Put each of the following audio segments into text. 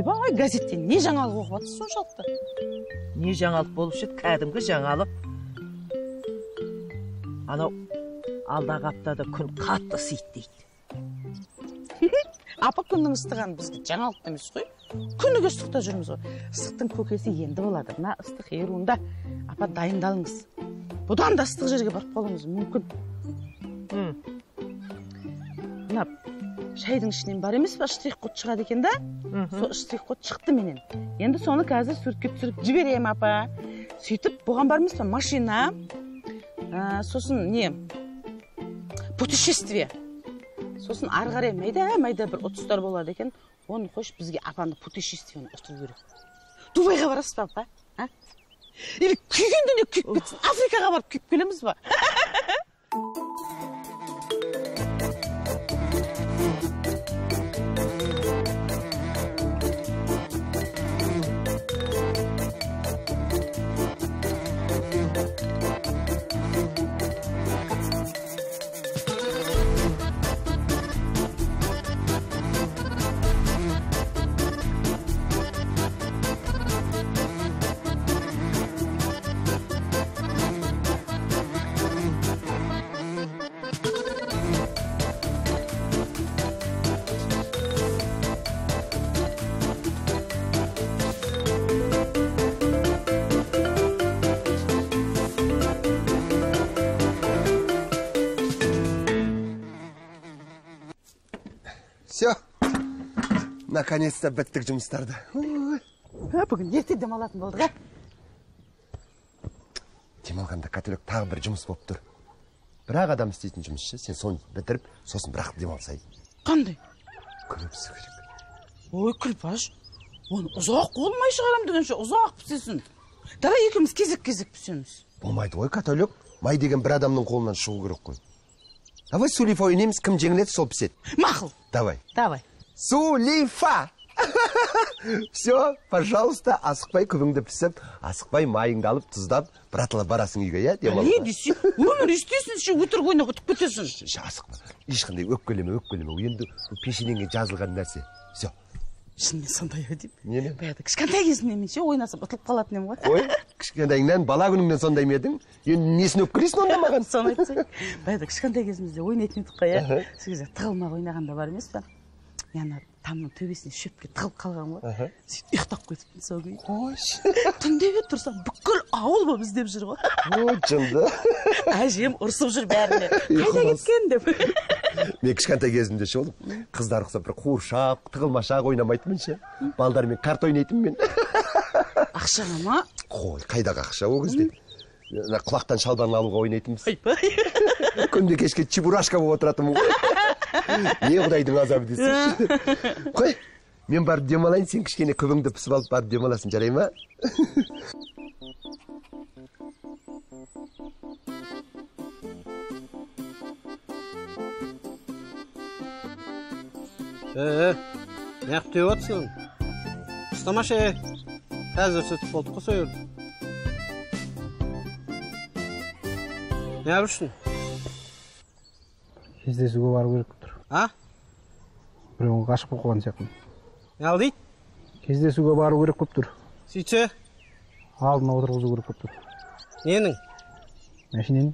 Ойбай, газеттен не жаңалық оқып жатсыз соншалықты? Не жаңалық болып еді, кәдімгі жаңалық. Анау алдағы аптада күн қатты ысиды дейді. Апа, күннің ыстығаны бізге жаңалық емес қой. Күніге ыстықта жүрміз ғой. Ыстықтың көкесі енді болады. Мына ыстық ерунда. Апа, дайындалыңыз. Бұдан да ыстық жерге барып қалуыңыз мүмкін. Мына шайдың ішінен бар емес па, штрих-код шығады екен да? Сол штрих-код шықты менен. Енді соны қазір суретке түсіріп жіберемін, апа. Сөйтіп, бұған бар емес па, машина, сосын не, путешествие. Сосын ары қарай майда-майда бір ұтыстар болады екен. Оны қойшы, бізге апаны путешествиені ұту керек. Дубайға барасыз ба, апа? А? Или күйгенде не күйіп кетсін, Африкаға барып күйіп келеміз ба? Все, наконец-то біттік жұмыстарды. Бүгін ерте демалатын болдық, ә? Демалғанда каталог тағы бір жұмыс болып тұр. Бірақ адам істейтін жұмысшы, сен соны бітіріп, сосын бірақ демалсай. Қандай? Күліп пісу керек. Ой, Күлпаш, оны ұзақ болмай шығарам дегенше ұзақ пісесің. Давай екеуміз кезек-кезек пісеміз. Болмайды ғой, каталог. Май деген бір адамның қолынан шығу керек қой. Давай сулифа ойнаймыз, кім жеңіледі, сол піседі. Мақұл. Давай. Давай. Сулифа! Все, пожалуйста, асықпай күбіңді пісіп, асықпай майыңды алып, тұздап, біратыла барасың үйге, иә? Не десе, өмір істесін, ше, өтірік ойнап ұтып кетесің. Асықпа, ешқандай өкпелеме, өкпелеме. Енді пешенеңе жазылған нәрсе. Все. Шынымен сондай ау деймін. Неме? Баяғыда кішкентай кезімнен мен ше ойнасам ұтылып қалатын едім ғой. Ой, кішкентайыңнан, бала күніңнен сондай ма едің? Енді несін өкпелейсің онда маған? Соны айтсаң. Баяғыда кішкентай кезімізде ойнайтын едік қой, иә? Сол кезде тығылмақ ойнағанда бар емес пе? Мен ана тамның төбесіне шөпке тығылып қалған ғой. Сөйтіп ұйықтап кетіппін сол күйі. Қойшы. Түнде тұрсам бүкіл ауыл болып іздеп жүр ғой. Ой, жынды. Әжем ұрсып жүр бәріне. Қайда кеткен деп. Мен кішкентай кезімде ше oğlum, қыздар ұқсап бір қуыршақ, тығылмашақ ойнамайтынмын ше. Балдармен карта ойнайтынмын мен. Ақшаға ма? Қой, қайдағы ақша ол кезде? Құлақтан шалбарын алуға ойнайтынбыз. Айпай. Күнде кешке чебурашка болып отыратынмын ғой. Не құдайдың азабы десеңші. Қой, мен барып демалайын, сен кішкене күбіңді пісіп алып барып демаласың, жарай ма? Неғып теуіп отырсың? Ұстамашы, қазір сөйтіп болдық қой сойырды. Неғып жүрсің? Кездесуге бару керек тұр. А? Біреуін ғашық болып қалған сияқтымын. Не ал дейді? Кездесуге бару керек болып тұр. Сөйтсе? Алдына отырғызу керек болып тұр. Ненің? Мәшиненің.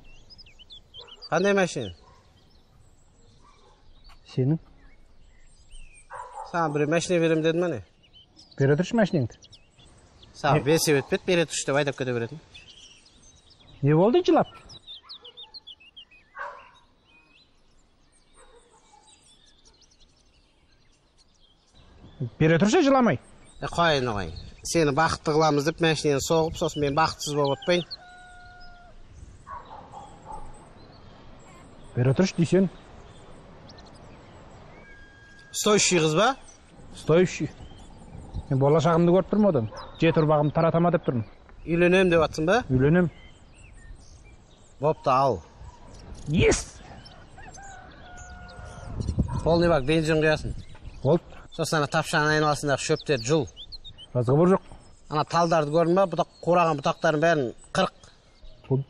Қандай мәшине? Сенің. Саған біреу мәшине берем деді ма не? Бере тұршы мәшинеңді. Саған берсе өтпеді, бере тұршы деп айдап кете беретін. Не болды жылап? Бере тұршы жыламай. Қойын, қойын. Сені бақытты қыламыз деп мәшинені соғып, сосын мен бақытсыз болып отпайын. Бере тұршы дүйсен. Стоющий қыз ба? Стоющий. Мен болашағымды көріп тұрмын одан. Жеті ұрпағымды таратама деп тұрмын. Үйленем деп атсың ба? Үйленем. Бопты ал. Ес! Полный бак бензин құясың. Болды. Сосын ана тапшаның айналасындағы шөптерді жұл. Разговор жоқ. Ана талдарды көрдің ба? Бұтақ, қураған бұтақтардың бәрін қырық. Болды.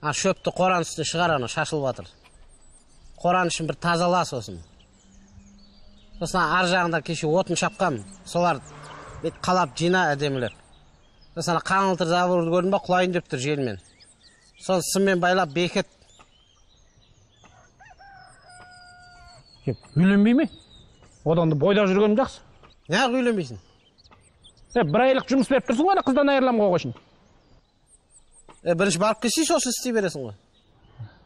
Ана шөпті қораның үстіне шығар, ана шашылып жатыр. Қораның ішін бір тазала сосын. Сосын ар жағында кеше отын шапқам, солар Бет қалап жина әдемілеп. Сосын ана қаңылтыр заборды көрдің ба, құлайын деп тұр желмен. Соны сыммен байлап бекіт. Үйленбей ме? Одан да бойдақ жүргенім жақсы. Неғып үйленбейсің? Бір айлық жұмыс беріп тұрсың ғой, ана қыздан айырыламын ғой қойшын. Бірінші барып келсей, сосын істей бересің ғой.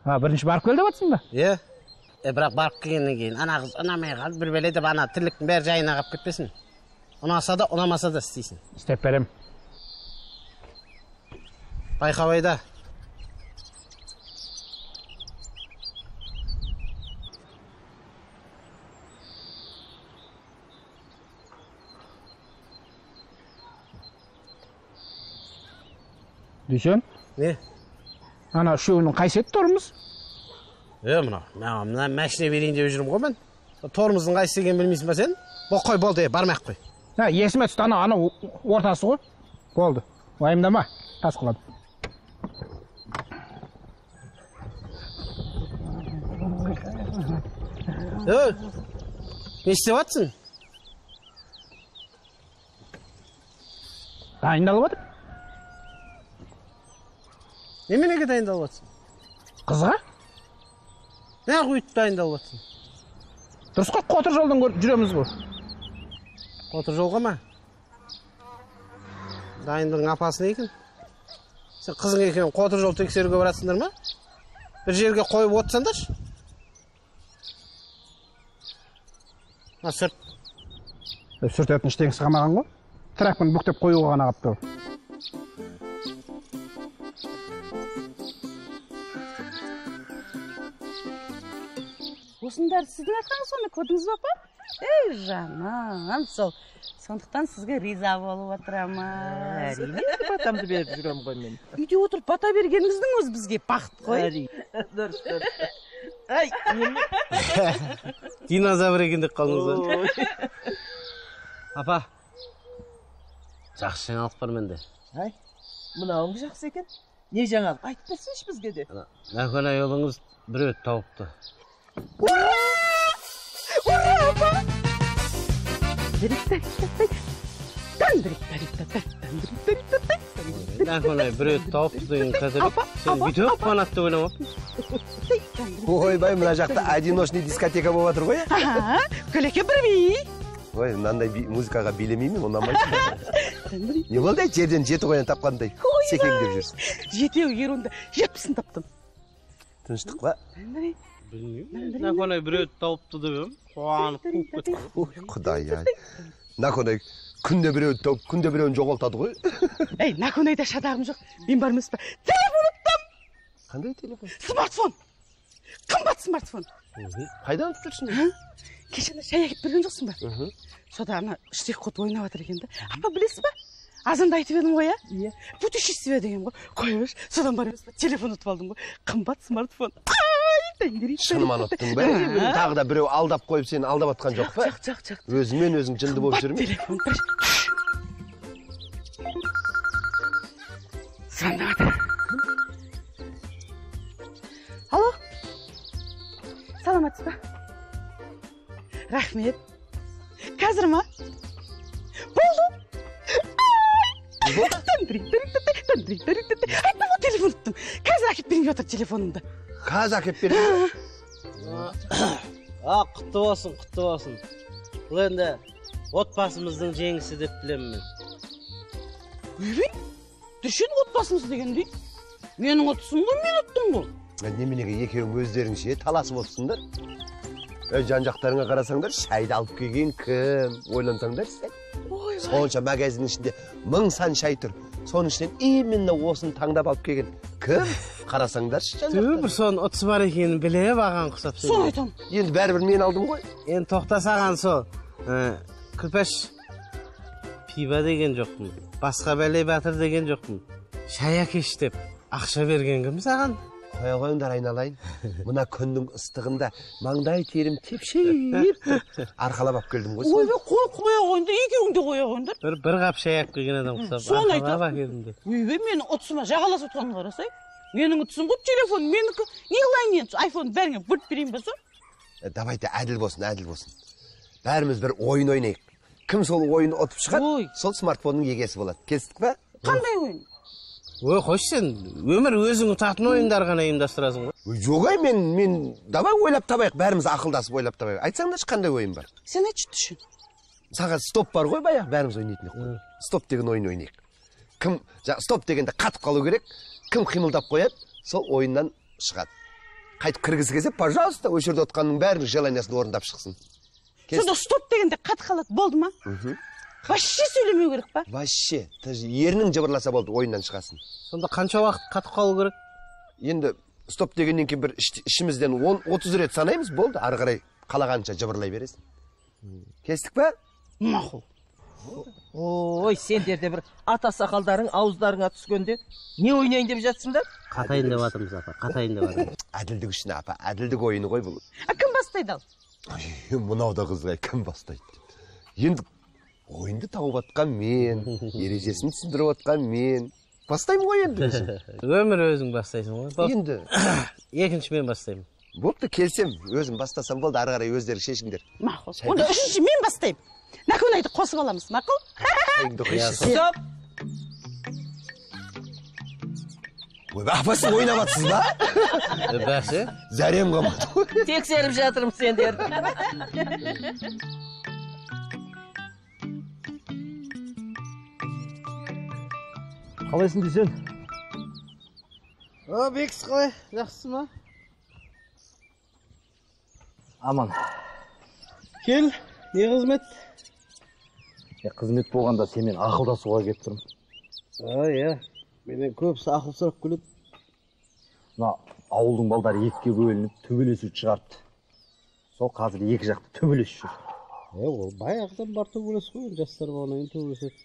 Бірінші барып кел деп жатсың ба? Иә. Бірақ барып келгеннен кейін ана қыз ұнамай қалып, бір бәле деп ана тірліктің бәрі жайына қалып кетпесін. Ұнаса да, ұнамаса да істейсің. Істеп берем. Байқабайда. Дүйсен? Не? Ана үшеуінің қайсы еді торымыз? Мына, мына машина берейін деп жүрмін ғой мен. Торымыздың қайсы екенін білмейсің ба сен? Қой, болды, бармай ақ қой. Есіме түсті, ана ортасы ғой. Болды, уайымдама, тас құлады. Не істеп жатсың? Дайындалып жатыр. Неменеге дайындалып жатсың? Қызға? Неғып өйтіп дайындалып жатсың? Дұрыс қой, қотыр жолдан көріп жүреміз ғой. Қотыр жолға ма? Дайындығың апасы не екен? Сен қызың екеуің қотыр жол тексеруге барасыңдар ма? Бір жерге қойып отырсаңдаршы. Мына сүрт. Сүртетін ештеңесі қалмаған ғой. Тракпен бүктеп қоюға ғана қалып тұр. Осының бәрі сіздің арқаңыз ғой, көрдіңіз бе, апа? Ей, жаным, сол. Сондықтан сізге риза болып отырамыз. Әрине, батамды беріп жүрем ғой мен. Үйде отырып бата бергеніңіздің өзі бізге бақыт қой. Әрине, дұрыс, дұрыс. Ай, неме? Динозавр екен деп қалдыңыз ғой. Апа, жақсы жаңалық бар менде. Ай, мынауың жақсы екен. Не жаңалық? Айтып берсінші бізге де. Нәкөн айолыңыз біреуді тауыпты. Ура! Ура, апа! Нәкөн ай біреуді тауыпты деген қателік. Сен бүйтіп қуанады деп ойламаппын. Ойбай, мына жақта одиночный дискотека болып жатыр ғой. Көлеке бір би. Ой, мынандай музыкаға билемеймін, ұнамайды. Не болды, жерден жеті қоян тапқандай секеңдеп жүрсің. Жетеу ерунда, 70-ін таптым. Тыныштық па? Білмеймін. Нәкөн ай біреуді тауыпты деп едім, қуанып қуып кетті. Ой, құдай ай. Нәкөн ай күнде біреуді тауып, күнде біреуін жоғалтады ғой. Ей, Нәкөн айда шадағым жоқ. Мен бар емес пе? Телефон ұттым. Қандай телефон? Смартфон. Қымбат смартфон. Қайдан ұтып жүрсің? Кеше ана шай әкеліп берген жоқсың ба? Сода ана штрих код ойнап жатыр екен да. Апа, білесіз ба? Азанда айтып едім ғой, иә? Путешествие деген ғой. Қоя берші. Содан бар емес пе? Телефон ұтып алдым ғой. Қымбат смартфон. Шынымен ұттың ба? Тағы да біреу алдап қойып сені алдап атқан жоқ па? Жоқ, жоқ, жоқ. Өзіңмен өзің жынды болып жүрме? Телефон. Звондап жатыр. Алло? Саламатсыз ба? Рахмет. Қазір ма? Болды. Айттым ғой, телефон ұттым. Қазір әкеліп берейін деп жатыр телефонымды. Қазір әкеліп берейін. Құтты болсын, құтты болсын. Бұл енді отбасымыздың жеңісі деп білемін мен. Ойбай, Дүшен отбасымыз дегендей. Менің ұтысым ғой, мен ұттым ғой. Неменеге екеуің өздеріңше таласып отырсыңдар? Жан-жақтарыңа қарасаңдар, шайды алып келген кім? Ойлансаңдар сәл. Сонша магазиннің ішінде 1000 сан шай тұр. Соның ішінен именно осыны таңдап алып келген кім? Қарасаңдаршы жан-жақтарыңа. Бір соның ұтысы бар екенін біліп аған құсап сен. Соны айтамын. Енді бәрібір мен алдым ғой. Енді тоқта саған сол. Күлпәш, пиба деген жоқпын. Басқа бәле батыр деген жоқпын. Шай әкеш деп ақша берген кім саған? Қоя қойыңдар айналайын. Мына күннің ыстығында маңдай терім тепшиіп арқалап алып келдім ғой. Ойбай, қоя қойыңдар, екеуің де қоя қойыңдар. Бір қап шай алып келген адам құсап арқалап әкелдім деп. Ойбай, мені ұтысыма жағаласып отырғанын қарасай. Менің ұтысым ғой, телефон менікі. Не қылайын енді, айфон бәріңе бөліп берейін ба сол? Давайте әділ болсын, әділ болсын. Бәріміз бір ойын ойнайық. Кім сол ойын ұтып шығады, сол смартфонның егесі болады. Келістік па? Қандай ойын? Ой, қойшы сен, өмір өзің ұтатын ойындар ғана ұйымдастырасың ғой. Жоқ ай, мен давай ойлап табайық, бәріміз ақылдасып ойлап табайық. Айтсаңдаршы, қандай ойын бар? Сен айтшы, түсін. Мысалға, стоп бар ғой баяғы, бәріміз ойнайтын едік қой. Стоп деген ойын ойнайық. Кім стоп дегенде қатып қалу керек, кім қимылдап қояды, сол ойыннан шығады. Қайтып кіргісі келсе, пожалуйста, осы жерде отқанның бәрінің желаниясын орындап шықсын. Сонда стоп дегенде қатып қалады, болды ма? Вообще сөйлемеу керек па? Вообще, ерінің жыбырласа болды, ойыннан шығасың. Сонда қанша уақыт қатып қалу керек? Енді стоп дегеннен кейін бір ішімізден 10-30 рет санаймыз, болды, ары қарай қалағанша жыбырлай бересің. Келістік па? Мақұл. Ой, сендер де бір ата сақалдарың ауыздарыңа түскенде не ойнайын деп жатсыңдар? Қатайын деп жатырмыз, апа, қатайын деп жатырмыз. Әділдік үшін, апа, әділдік ойыны ғой бұл. А кім бастайды ал? Мынау да қызық, кім бастайды деп. Енді ойынды тауып атқан мен, ережесін түсіндіріп атқан мен. Бастаймын ғой енді өзім. Өмір өзің бастайсың ғой. Енді. Екінші мен бастаймын. Бопты, келсем, өзім бастасам болды, ары қарай өздері шешіңдер. Мақұл. Онда үшінші мен бастаймын. Наконайды қосып аламыз, мақұл? Стоп! Ой, апа, сіз ойнап атсыз ба? Бәсе. Зәрем қалмады ғой. Тексеріп жатырмын сендерді. Қалайсың Дүйсен? О, Бекіс қалай? Жақсысың ба? Аман. Кел, не қызмет? Қызмет болғанда сенімен ақылдасуға келіп тұрмын. Иә, менен көбісі ақыл сұрап келеді. Мына ауылдың балдары екіге бөлініп төбелесуді шығарыпты. Сол қазір екі жақты төбелесіп жүр. Ол баяғыдан бар төбелес қой, жастар болғаннан кейін төбелеседі.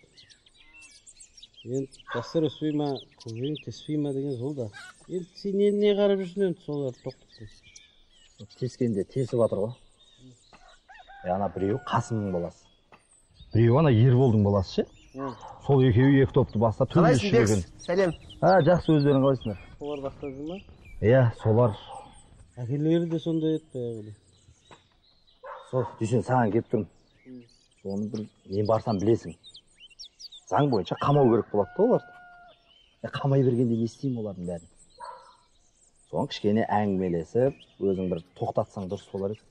Енді жастар өспей ма, көбейін теспей ма деген сол да. Енді сен не қарап жүрсің енді соларды тоқтатып. Тескенде тесіп жатыр ғой. Ана біреуі Қасымның баласы. Біреуі ана Ерболдың баласы ше. Сол екеуі екі топты бастап төбелесіп жүр екен. Сәлем. Жақсы, өздерің қалайсыңдар? Солар бастап жүр ма? Иә, солар. Әкелері де сондай еді баяғыда. Сол, Дүйсен, саған келіп тұрмын. Соны бір мен барсам білесің. Заң бойынша қамау керек болады да оларды. Қамай бергенде не істеймін олардың бәрін? Соны кішкене әңгімелесіп, өзің бір тоқтатсаң дұрыс болар еді.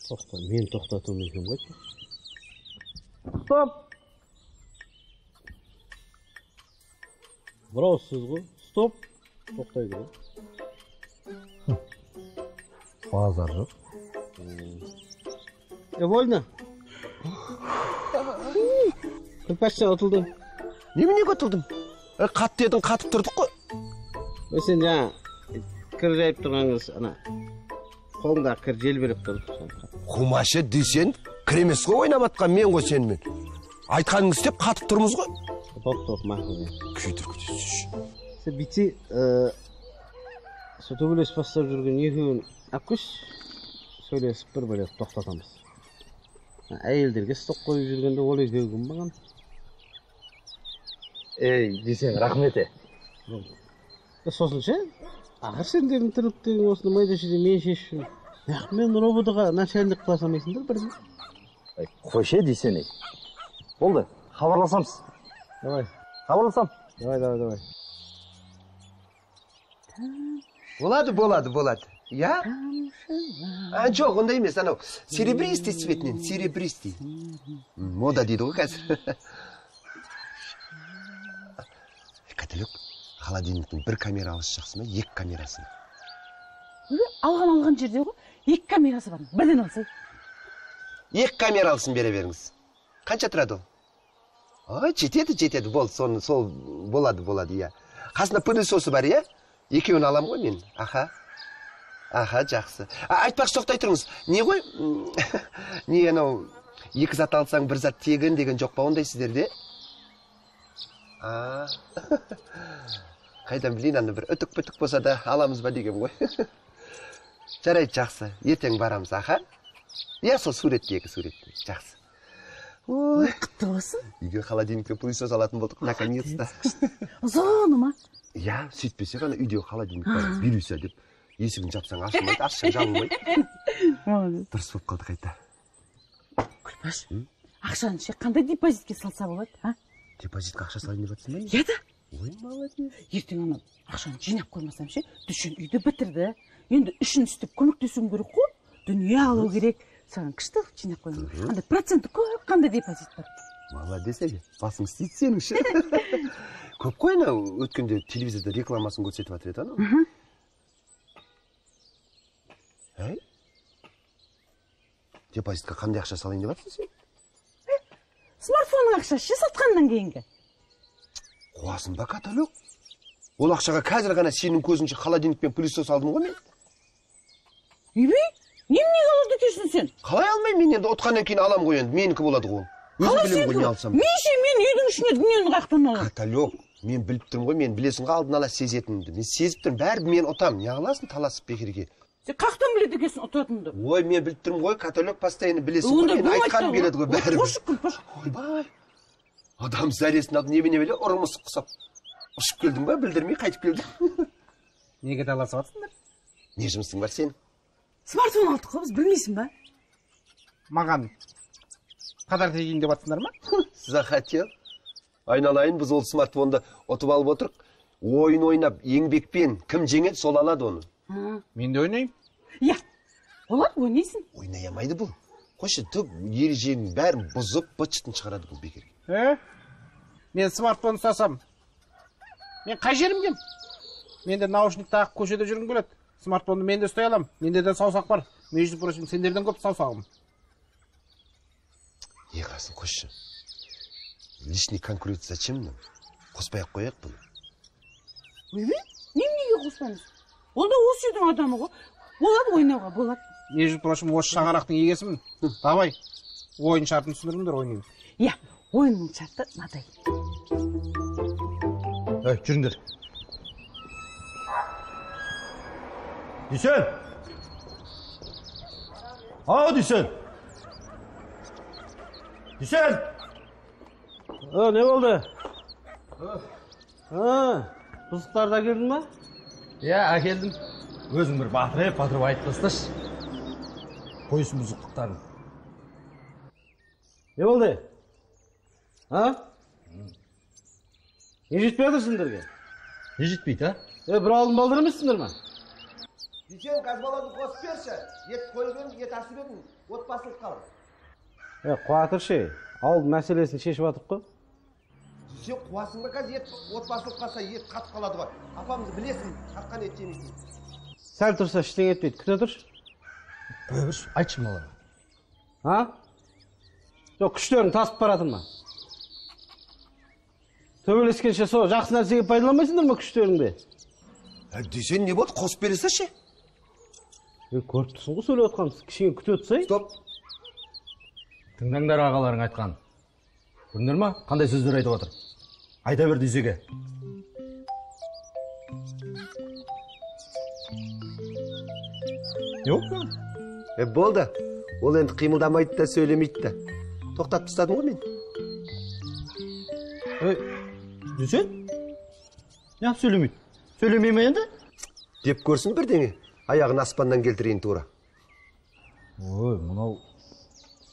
Тоқта, мен тоқтатуым екен ғой. Стоп! Бір ауыз сөз ғой. Стоп! Тоқтайды ғой. Базар жоқ. Вольно. Күлпаш, сен ұтылдың. Неменеге ұтылдым? Қатты едің, қатып тұрдық қой. Сен жаңа кір жайып тұрған кез, ана қолыңдағы кір желбіреп тұр. Қумашы, Дүйсен, кір емес қой ойнап атқан мен ғой сенімен. Айтқаныңды істеп қатып тұрмыз ғой. Топ-топ, мақұл. Күйдір күтесіз. Сен бүйтсе, сол төбелес бастап жүрген екеуін алып келші, сөйлесіп бір бөлек тоқтатамыз. Әйелдерге стоп қойып жүргенде ол екеуі кім маған? Ей, Дүйсен, рахмет. Сосын ше, ақыр сендердің тірліктерің осыны майда шүйде мен шешіп жүрмін. Неғып мен РОВД-ға начальник қыла салмайсыңдар бірден? Қойшы, Дүйсен. Болды, хабарласамыз. Давай. Хабарласам. Давай, давай, давай. Болады, болады, болады. Я? Жоқ, ондай емес, анау серебристый цветінен, серебристый. Мода дейді ғой қазір. Каталог, холодильниктің бір камералысы жақсы ма, екі камерасы? Алған жерде ғой, екі камерасы бар. Бірден алсай. Екі камералысын бере беріңіз. Қанша тұрады ол? Жетеді, жетеді, болды, сол болады, болады, иә. Қасында пылесосы бар, иә? Екеуін алам ғой мен. Аха. Аха, жақсы. Айтпақшы, тоқтай тұрыңыз. Не ғой? Не анау, екі зат алсаң, бір зат тегін деген жоқ па ондай сіздерде? Қайдан білейін, аны бір үтік-бүтік болса да аламыз ба деген ғой. Жарайды, жақсы. Ертең барамыз, аха. Иә, сол суреттегі суретте. Жақсы. Ой, құтты болсын. Үйге холодильникке пылесос алатын болдық, наконец-то. Ұзыны ма? Иә, сөйтпесе ғана үйдегі холодильник бар, вируса деп. Есігін жапсаң ашылмайды, ашсаң жабылмайды. Дұрыс болып қалды қайта. Күлпаш, Ақшаны ше қандай депозитке салса болады, а? Депозитке ақша салайын деп жатсың ба? Иә да. Ой, молодец. Ертең ана ақшаны жинап қоймасам ше, Дүйсен үйді бітірді. Енді ішін істеп көмектесуім керек қой. Дүние алу керек. Саған күшті қылып жинап қоямын. Андай проценті көп қандай депозит бар. Молодец, әже. Басың істейді сенің ше. Көп қой анау өткенде телевизорда рекламасын көрсетіп жатыр еді анау. Әй? Депозитке қандай ақша салайын деп жатсың сен? Смартфонның ақшасы ше сатқаннан кейінгі. Қуасың ба, каталог? Ол ақшаға қазір ғана сенің көзіңше холодильник пен пылесос алдым ғой мен. Үйбей, неменеге алады екенсің сен? Қалай алмаймын мен енді, ұтқаннан кейін алам ғой енді, менікі болады ғой ол. Өзім білемін ғой не алсам. Мен ше, мен үйдің ішіне дүниені қаяқтан аламын? Каталог, мен біліп тұрмын ғой, мен білесің ғой алдын ала сезетінімді. Мен сезіп тұрмын, бәрібір мен ұтамын. Не қыласың таласып бекерге? Сен қаяқтан біледі екенсің ұтатыныңды? Ой, мен біліп тұрмын ғой, каталог постоянно білесің ғой, мен айтқаным келеді ғой бәрібір. Қош, Күлпаш. Ойбай. Адам зәресін алып немене біле, ұры мысық құсап. Ұшып келдің ба, білдірмей қайтып келдің. Неге таласып жатсыңдар? Не жұмысың бар сенің? Смартфон алдық қой біз, білмейсің ба? Маған подарок етейін деп жатсыңдар ма? Захотел. Айналайын, біз ол смартфонды ұтып алып отырық. Ойын ойнап, еңбекпен кім жеңеді, сол алады оны. Мен де ойнаймын. Иә, болады, ойнайсың. Ойнай алмайды бұл. Қойшы, түк ереженің бәрін бұзып, быт-шытын шығарады бұл бекерге. Мен смартфон ұстасам, мен қай жерім кем? Мен де наушник тағып көшеде жүргім келеді. Смартфонды мен де ұстай аламын. Менде де саусақ бар. Между прочим, сендерден көп саусағым. Не қыласың, қойшы. Лишний конкурент зачем нам? Қоспай-ақ қояйық бұны. Ойбай, неменеге қоспаймыз? Ол да осы үйдің адамы ғой. Болады ойнауға, болады. Между прочим, осы шаңырақтың егесімін. Давай, ойын шартын түсіндіріңдер, ойнаймыз. Иә, ойынның шарты мынадай. Ей, жүріңдер. Дүйсен! Ау, Дүйсен! Дүйсен! Не болды? Бұзықтарды әкелдің ба? Иә, әкелдім. Өзің бір батырып айтып тасташы. Қойсын бұзықтықтарын. Не болды? А? Не жетпей жатыр сендерге? Не жетпейді, а? Бір ауылдың балдары емессіңдер ма? Дүйсен, қазбалауды қосып берші. Ет қойып едім, ет асып едім, отбасылық қалды. Қуатыршы, ауыл мәселесін шешіп жатып қой. Дүйсен, қуасың ба қазір ет отбасылық қалса, ет қатып қалады ғой. Апамызды білесің, қатқан ет жемейтін. Сәл тұрса ештеңе етпейді, күте тұршы. Қоя берші, айтшы мыналарға. А? Жоқ, күштерің тасып баратыр ма? Төбелескенше сол жақсы нәрсеге пайдаланбайсыңдар ма күштеріңді? Дүйсен, не болды, қосып бере салшы. Көріп тұрсың ғой сөйлеп отқанымыз, кішкене күте тұрсай. Стоп. Тыңдаңдар ағаларың айтқан. Көрдіңдер ма, қандай сөздер айтып отыр? Айта бер Дүйсеге. Не болды? Болды. Ол енді қимылдамайды да, сөйлемейді да. Тоқтатып тастадым ғой мен. Дүйсен? Неғып сөйлемейді? Сөйлемей ме енді? Деп көрсін бірдеңе. Аяғын аспаннан келтірейін тура. Ой, мынау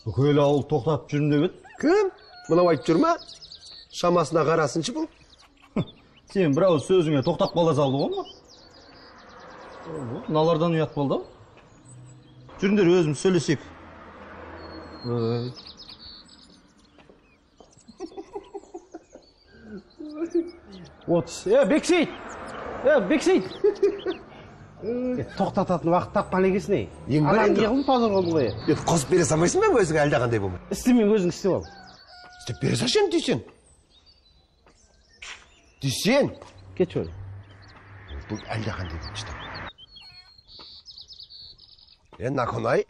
бүкіл ауыл тоқтатып жүрмін деп еді. Кім? Мынау айтып жүр ма? Шамасына қарасыншы бұл. Сен бір ауыз сөзіңе тоқтап қала салды ғой ма? Мыналардан ұят болды ау. Жүріңдер өзіміз сөйлесек. Ой. 30. Бексейіт! Бексейіт! Тоқтататын уақыт тапқан екенсің, ей. Ең бар Ананы енді. не қылдың, позор қылдың ғой. Енді қосып бере салмайсың ба өзің әлде қандай болмай? Істемеймін, өзің істеп ал. Істеп бере салшы енді, Дүйсен. Дүйсен! Кетші ой. Бұл әлде қандай болып шықты. Наконай,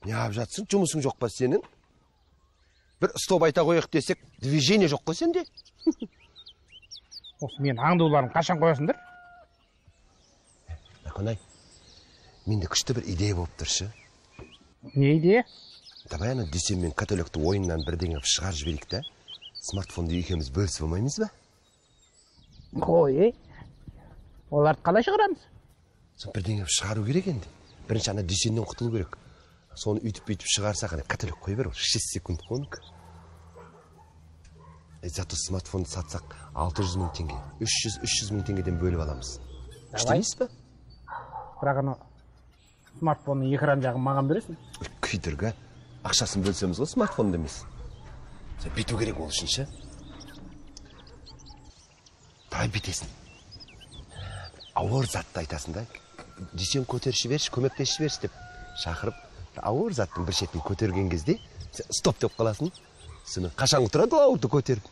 неғып жатсың, жұмысың жоқ па сенің? Бір стоп айта қояйық десек, движение жоқ қой сенде. Осы мен аңдуларын қашан қоясыңдар? Наконай, менде күшті бір идея болып тұршы. Не идея? Давай ана Дүйсен мен каталогты ойыннан бірдеңе қылып шығарып жіберейік та. Смартфонды екеуміз бөлісіп алмаймыз ба? Қой, оларды қалай шығарамыз? Сол бірдеңе қылып шығару керек енді. Бірінші ана Дүйсеннен құтылу керек. Соны үйтіп бүйтіп шығарсақ, ана каталог қоя бер, ол 6 секунд қой оныкі. Зато смартфонды сатсақ 600 мың теңге, 300 мың теңгеден бөліп аламыз. Күшті емес пе? Бірақ ана смартфонның экран жағын маған бересің. Күйдіргі, ақшасын бөлсеміз ғой, смартфонды емес. Сен бүйту керек ол үшін ше. Давай бүйтесің. Ауыр затты айтасың да. Дүйсен көтеріп жіберші, көмектесіп жіберші деп шақырып, ауыр заттың бір шетін көтерген кезде сен стоп деп қаласың. Сені қашан тұрады ол ауырды көтеріп,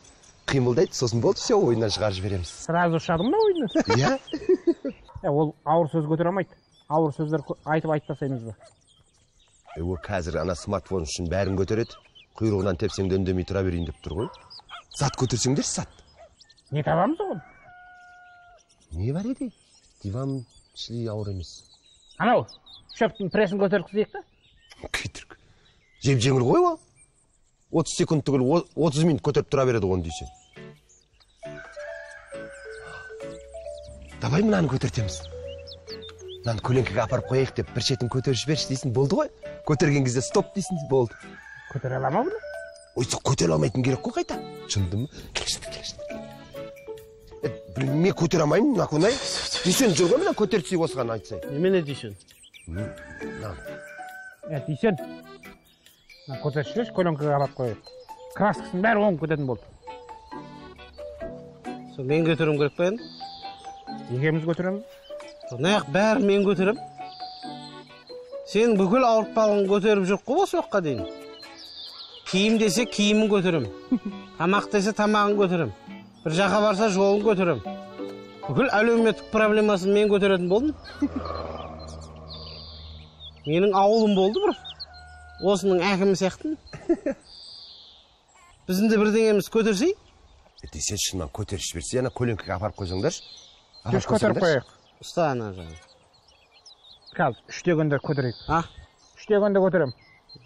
қимылдайды, сосын болды, все, ойыннан шығарып жібереміз. Сразу ұшадың ба ойыннан? Иә. Ол ауыр сөз көтере алмайды. Ауыр сөздер айтып тастаймыз ба? Ол қазір ана смартфон үшін бәрін көтереді. Құйрығынан тепсең де үндемей тұра берейін деп тұр ғой. Зат көтерсеңдерші, зат. Не табамыз оған? Не бар еді? Диван шли ауыр емес. Анау, шөптің прессін көтеріп та? Күйдіргі. Жеп-жеңіл ғой ол. 30 секунд түгіл, 30 минут көтеріп тұра береді оны дейсің. Давай мынаны көтертеміз. Мынаны көлеңкеге апарып қояйық деп бір шетін көтеріп жіберші дейсің, болды ғой. Көтерген кезде стоп дейсің, болды. Көтере ала ма бұны? Ой, көтере алмайтын керек қой қайта. Шынды ма? Келші, келші. Мен көтере алмаймын, Накунай. Дүйсен жүр ғой, мына көтертсек осыған айтсай. Немене Дүйсен? Мынаны. Дүйсен. Көтеріп жіберші, көлеңкеге апарып қояйық. Краскасын бәрі оңып кететін болды. Сол мен көтеруім керек пе енді? Екеуміз көтереміз. Наяқ бәрін мен көтерем. Сенің бүкіл ауыртпалығын көтеріп жоқ қой осы уақытқа дейін. Киім десе киімін көтерем. Тамақ десе тамағын көтерем. Бір жаққа барса жолын көтерем. Бүкіл әлеуметтік проблемасын мен көтеретін болдым. Менің ауылым болды бір. Осының әкімі сияқтымын. Біздің де бірдеңеміз көтерсей? Десе шыннан көтеріп жіберсе, ана көлеңкеге апарып қойсаңдаршы. Апарып көтеріп қояйық. Ұста ана жағын. Қазір 3 дегенде көтерейік. А? 3 дегенде көтерем.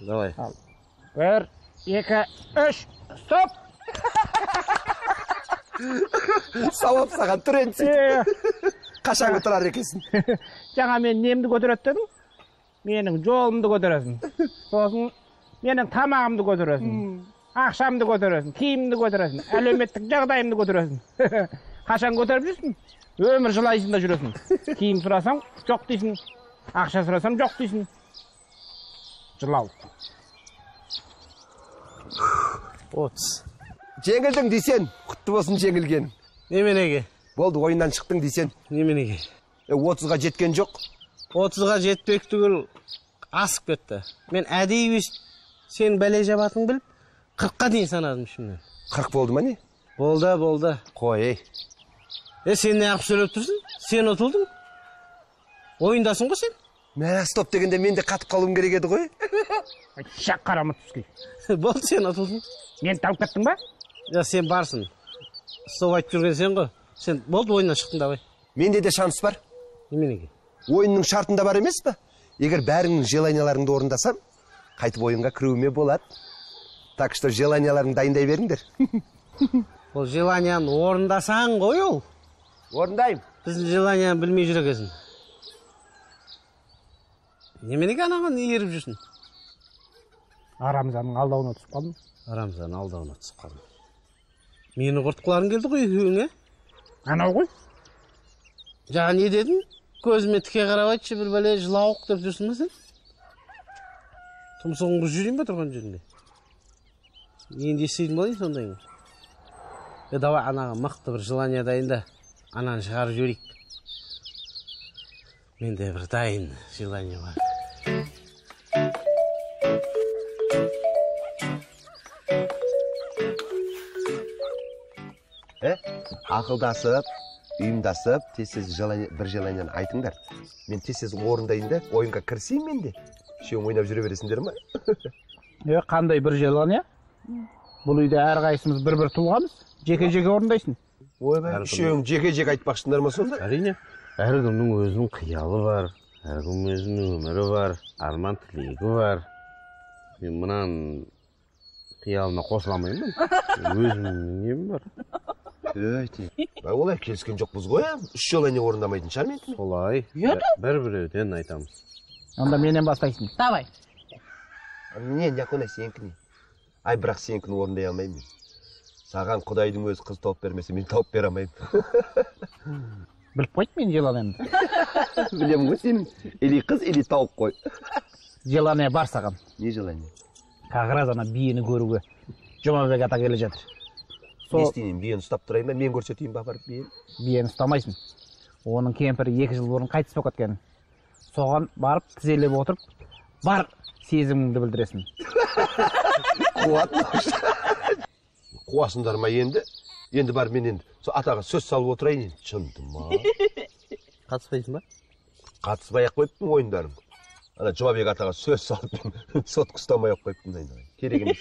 Давай. Ал. 1, 2, 3, стоп! Сауап саған тұр енді. Қашан тұрар екенсің? Жаңа мен немді көтереді дедің? Менің жолымды көтересің. Сосын менің тамағымды көтересің. Ақшамды көтересің, киімімді көтересің, әлеуметтік жағдайымды көтересің. Қашан көтеріп жүрсің? Өмір жылайсың да жүресің. Киім сұрасаң, жоқ дейсің. Ақша сұрасам, жоқ дейсің. Жылау. 30. Жеңілдің Дүйсен, құтты болсын жеңілген. Неменеге? Болды, ойыннан шықтың Дүйсен. Неменеге? 30-ға жеткен жоқ. 30-ға жетпек түгіл асып кетті. Мен әдейі сен бәле жабатың біліп, 40-қа дейін санадым ішімнен. 40 болды ма не? Болды, болды. Қой, ей. Сен неғып сөйлеп тұрсың? Сен ұтылдың. Ойындасың ғой сен? Мә, стоп дегенде мен де қатып қалуым керек еді ғой. Шақ қарамы түскей. Болды, сен ұтылдың. Мен талып кеттің ба? Я, сен барсың. Стоп айтып жүрген сен ғой. Сен болды, ойыннан шықтың, давай. Менде де шанс бар. Неменеге? Ойынның шартында бар емес пе? Егер бәріңнің желанияларыңды орындасам, қайтып ойынға кіруіме болады. Так что желанияларыңды дайындай беріңдер. Ол желанияны орындасаң ғой ол. Орындаймын. Біздің желанияны білмей жүр екенсің. Неменеге анаған еріп жүрсің? Арамзаның алдауына түсіп қалдым. Арамзаның алдауына түсіп қалдым. Мені құртқыларың келді ғой екеуің, ә? Анау ғой. Жаңа не дедің? Көзіме тіке қарап айтшы, бір бәле жылауық деп жүрсің бе сен? Тұмсығың бұзып жүрейін бе тұрған жерінде? Енді естейтін болайын сондайыңды. Давай анаға мықты бір желание дайында. Ананы шығарып жіберейік. Менде бір дайын желание бар. Ақылдасып, ұйымдасып, тез-тез бір желанияны айтыңдар. Мен тез-тез орындайын да, ойынға кірісейін мен де. Үшеуің ойнап жүре бересіңдер ма? Қандай бір желание? Бұл үйде әрқайсымыз бір-бір тұлғамыз. Жеке-жеке орындайсың. Ойбай, үшеуің жеке-жеке айтпақшыңдар ма сонда? Әрине. Әркімнің өзінің қиялы бар, әркімнің өзінің өмірі бар, арман тілегі бар. Мен мынаның қиялына қосыла алмаймын. Өзімнің нем бар. Олай келіскен жоқпыз ғой, үш желание орындамайтын шығар мен. Солай. Бір-біреуден айтамыз. Онда менен бастайсың. Давай. Не, Някунай, сенікіне. Ай, бірақ сенікін орындай алмаймын. Саған Құдайдың өзі қыз тауып бермесе, мен тауып бере алмаймын. Біліп қойды мен желаниемді. Білемін ғой сенің. Или қыз, или тауық қой. Желание бар саған. Не желание? Как раз ана биені көруге Жұмабек ата келе жатыр. Не істейін, биені ұстап тұрайын ба, мен көрсетейін ба барып биені? Биені ұстамайсың. Оның кемпірі 2 жыл бұрын қайтыс болып кеткен. Соған барып тізелеп отырып, бар сезіміңді білдіресің. Қуат. Қуасыңдар ма енді? Енді бар мен енді сол атаға сөз салып отырайын енді. Шынды ма? Қатыспайсың ба? Қатыспай ақ қойыппын ойындарым. Ана Жұмабек атаға сөз салып мен сотқа ұстамай ақ қойыппын айналайын. Керек емес.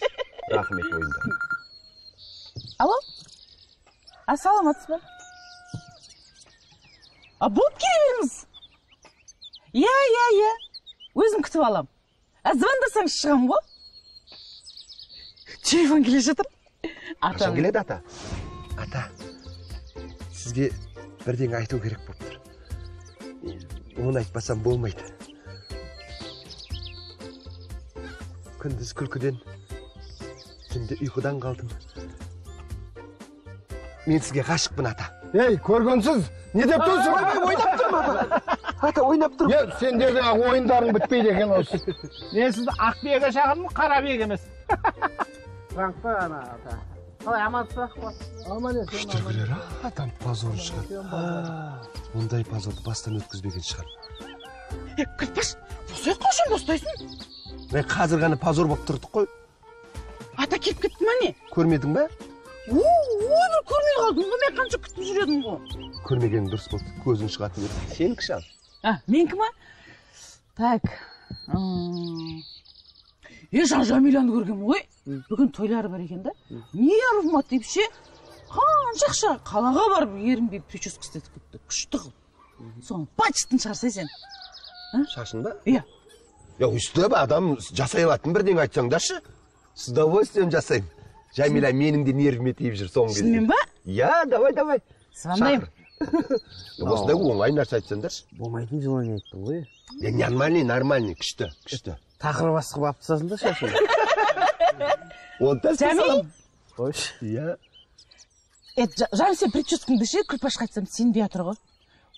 Рахмет ойындар. Алло? А, саламатсыз ба? А, болып келе беріңіз. Иә, иә, иә. Өзім күтіп алам. А, звондасаңыз шығам ғой. Телефон келе жатыр. Қашан келеді ата? Ата, сізге бірдеңе айту керек болып тұр. Оны айтпасам болмайды. Күндіз күлкіден, түнде ұйқыдан қалдым. Мен сізге ғашықпын, ата. Ей, көргенсіз, не деп тұрсың? Ойнап тұрмын, ата. Ата, ойнап тұрмын. Сендердің ойындарың бітпейді екен осы. Мен сізді ақ биеге шақырдым, қара биеге емес. Франкта ана, ата. Қалай, амансыз ба? Аман есен. Күштіргілер, адам позорын шығар. Ондай позорды бастан өткізбеген шығар. Күлпаш, босай қашан бостайсың? Мен қазір ғана позор болып тұрдық қой. Ата келіп кетті ма не? Көрмедің ба? Ой, бір көрмей қалдым ғой, мен қанша күтіп жүр едім ғой. Көрмегенің дұрыс болды, көзің шығатын еді. Сенікі шал. А, менікі ма? Так. Е, Жамиланы көргенмін ғой. Бүгін тойлары бар екен да. Нервыма тиіп ше, қанша ақша қалаға барып ерінбей прическа істетіп кетті. Күшті қылып. Соны бачтын шығарсай сен. Шашын ба? Иә. Я, өстіп адам жасай алатын бірдеңе айтсаңдаршы. С удовольствием жасаймын. Жамила менің де нервіме тиіп жүр соңғы кезде. Шынымен ба? Иә, давай, давай. Звондаймын. Осындай оңай нәрсе айтсаңдаршы. Болмайтын желание айттың ғой. Е, нормальный, нормальный, күшті, күшті. Тақыр басқы қылып алып тастасын да шашын. Онда Жами? Қойшы. Иә. Жами, сен прическаңды ше, Күлпашқа айтсам сенбей жатыр ғой.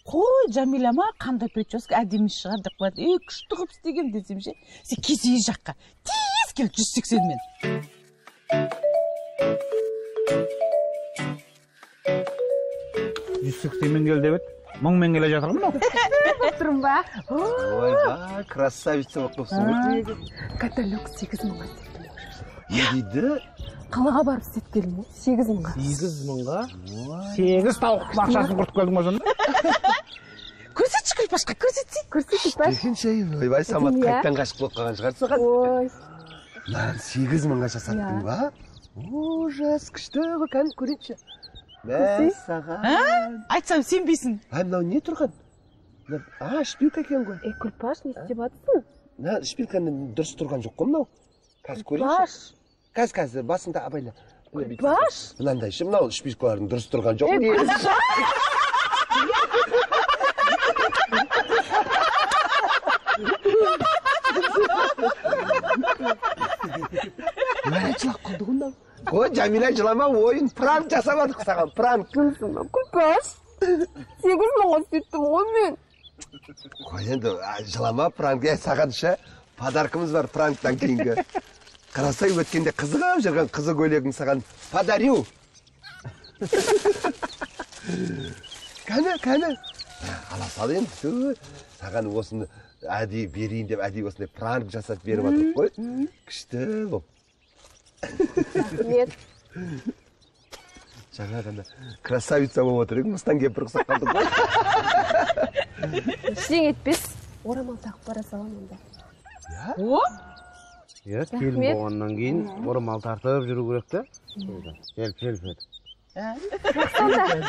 Қой, Жамиля ма, қандай прическа әдемі шығар деп қояды. Е, күшті қылып істеген десем ше. Сен кесей жаққа. Тез кел 180-мен. 180-мен кел деп еді. 1000-мен келе жатыр ғой мынау. Тұрмын ба? Ойбай, красавица болып қалыпсың ғой. Каталог 8000-ға істеттім ғой. Не дейді? Қалаға барып істетіп келдім ғой, 8000-ға. 8000-ға? 8 тауықтың ақшасын құртып келдің ғой сонда. Көрсетші Күлпашқа, көрсетсей. Көрсет, Күлпаш. Екінші, ойбай, Самат қайттан ғашық болып қалған шығар саған. Ой. Мынаны 8000-ға жасаттың ба? Ужас, күшті ғой, кәні көрейінші. Мәссаған. Айтсам сенбейсің. Ай, мынау не тұрған? А, шпилька екен ғой. Е, Күлпаш, не істеп жатсың? Мына шпильканы дұрыс тұрған жоқ қой мынау. Қазір көрейінші. Қазір, қазір, басында абайла. Күлпаш. Мынандай ше, мынау шпилькалардың дұрыс тұрған жоқ. Мә, жылап қалды ғой мынау. Ой, Жамила, жылама, ойын пранк жасамадық саған, пранк. Күлпаш, 8000-ға істеттім ғой мен. Қой енді, жылама, пранк. Е, саған ше, подаркымыз бар пранктан кейінгі. Қарасай, өткенде қызығып жүрген қызы көйлегін саған подарю. Кәні, кәні. Ала сал енді, саған осыны әдейі берейін деп, әдейі осындай пранк жасап беріп жатырық қой. Күшті болып. Рахмет. Жаңа ғана красавица болып отыр едің, мыстан кемпір ұқсап қалдың ғой. Ештеңе етпес. Орамал тағып бара саламын онда. О? Иә, келін болғаннан кейін орамал тартып жүру керек та. Желп, желп етіп.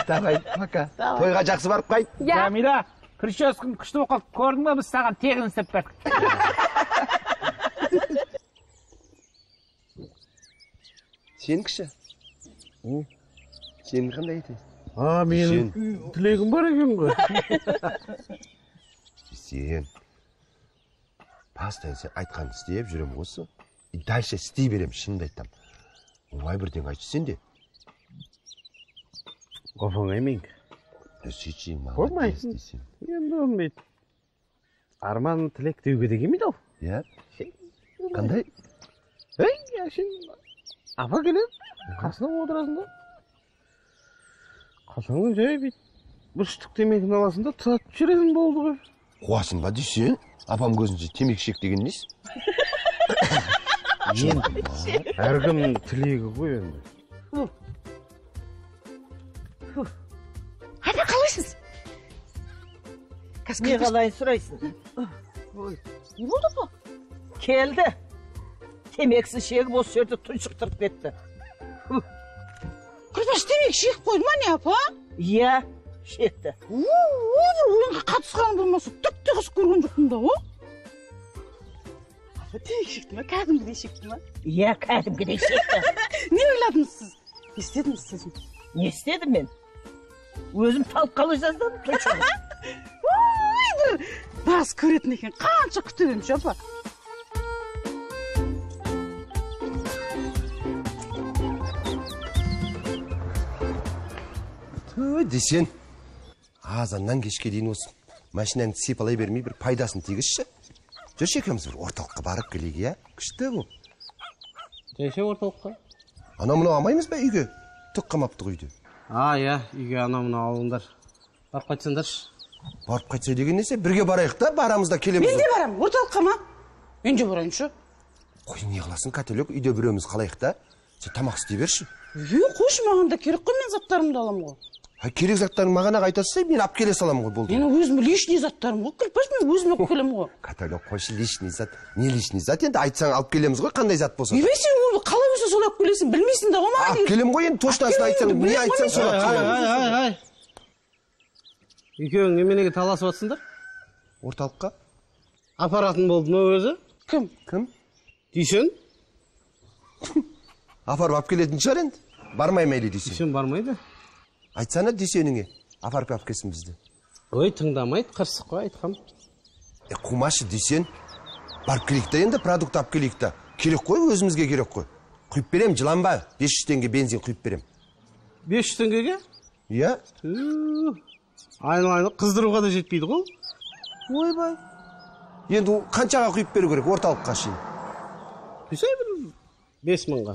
Давай, пока. Тойға жақсы барып қайт. Жамила, прическаң күшті болып қалды. Көрдің бе, біз саған тегін істеп бердік. Сенікші? Сен қандай айтасың? А, менің тілегім бар екен ғой. Сен постоянно сен айтқанды істеп жүремін осы. И дальше істей беремін, шынымды айтсам. Оңай бірдеңе айтшы сен де. Оп-оңай менікі. Сөйтші, молодец десем. Енді болмайды. Арман тілек деуге де келмейді ау. Иә? Қандай? Ей, әшейін апа келеді, қасына отырасың да. Қасыңнан жай бүйтіп бір штук темекіні аласың да тұтатып жібересің, болды ғой. Қуасың ба десең? Апам көзінше темекі шек деген несі? Әркімнің тілегі ғой енді. Апа, қалайсыз? Не қалай сұрайсың? Не болды, апа? Келді. Темекісін шегіп осы жерде тұншықтырып кетті. Күлпаш темекі шегіп қойды ма не, апа? Иә, шекті. О, бір ойынға қатысқаным болмаса, түк те қызық көрген жоқпын да, о? Апа, темекі шекті ма? Кәдімгідей шекті ма? Иә, кәдімгідей шекті. Не ойладыңыз сіз? Не істедіңіз сіз? Не істедім мен? Өзім талып қала жаздадым, тұншығып. Ой, бір бас көретін екен. Қанша күтіп едім ше, апа? Десен, азаннан кешке дейін осы машинаңды сипалай бермей бір пайдасын тигізші. Жүрші екеуміз бір орталыққа барып келейік, иә? Күшті бұл. Жайша орталыққа? Анау мынау алмаймыз ба үйге? Түк қамапты ғой үйде. А, иә, үйге анау мынау алыңдар. Барып қайтсаңдаршы. Барып қайтса деген несі? Бірге барайық та, барамыз да келеміз. Мен де барамын, орталыққа ма? Мен де барайыншы. Қой, не қыласың, каталог, үйде біреуміз қалайық та. Сен тамақ істей берші. Е, қойшы, маған да керек қой, мен заттарымды аламын ғой. Керек заттарың маған ақ айтасың, мен алып келе саламын ғой, болды. Менің өзім лишний заттарым ғой, Күлпаш, мен өзім алып келемін ғой. Каталог қойшы, лишний зат. Не лишний зат, енді айтсаң алып келеміз ғой, қандай зат болса. Ебе, сен оны қалай болса солай алып келесің, білмейсің да ғой маған. Алып келемін ғой, енді точносын айтсаң, не айтсаң солай алып келемін. Ай, ай, ай. Екеуің неменеге таласып жатсыңдар? Орталыққа. Апаратын болды ма өзі? Кім? Кім? Дүйсен. Апарып алып келетін шығар енді. Бармай ма әлі Дүйсен? Дүйсен бармайды. Айтсана Дүйсеніңе, апарып алып келсін бізді. Ой, тыңдамайды, қырсық қой, айтқам. Қумашы Дүйсен, барып келейік та енді, продукт алып келейік та. Керек қой, өзімізге керек қой. Құйып берем, жыланба, 500 теңге бензин құйып берем. 500 теңгеге? Иә. Айналайын, қыздыруға да жетпейді ғой. Ойбай. Енді қаншаға құйып беру керек орталыққа шейін? Құйсай бір 5000-ға.